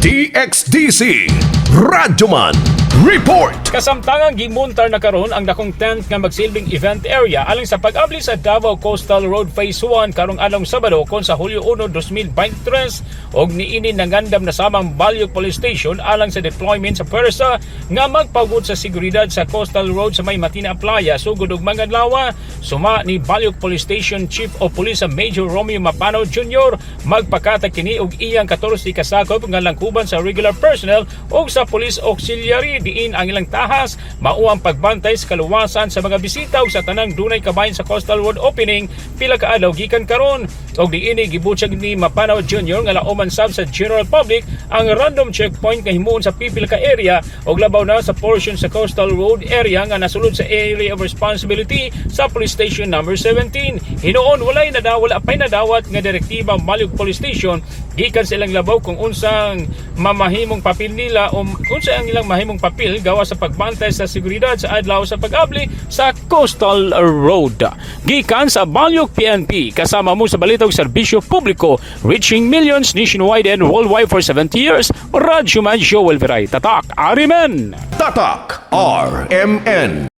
DXDC Radyoman Report. Kasamtangang gimuntar na karon ang dakong tent nga magsilbing event area alang sa pag-abli sa Davao Coastal Road Phase 1 karong adlawng Sabado kon sa Hulyo 1, 2023, og niini nangandam na samang Baliog Police Station alang sa deployment sa pwersa nga magpagut sa seguridad sa Coastal Road sa may Matina Playa sugod og mga adlaw. Suma ni Baliog Police Station Chief of Police sa Major Romeo Mapano Jr., magpakatag kini og iyang 14 kasakop nga langkuban sa regular personnel ug sa police auxiliary, diin ang ilang tahas mao ang pagbantay sa kaluwasan sa mga bisita ug sa tanang dunay kabahin sa Coastal Road opening pila ka adlaw gikan karon. Og diini gibutyag ni Mapano Jr. nga lauman sab sa general public ang random checkpoint nga himuon sa pipila ka area og labaw na sa portion sa Coastal Road area nga nasulod sa area of responsibility sa Police Station number 17. Hinuon walay nadawala pay nadawat nga direktiba ang Baliog Police Station gikan sa ilang labaw kung unsang mamahimong papel nila o unsa ang ilang mahimong papel gawa sa pagbantay sa seguridad sa adlaw sa pag-abli sa Coastal Road. Gikan sa Baliog PNP, kasama mo sa balita ug serbisyo publiko, reaching millions nationwide and worldwide for 70 years, Radyo Man Joel Viray. Tatak, RMN! Tatak RMN.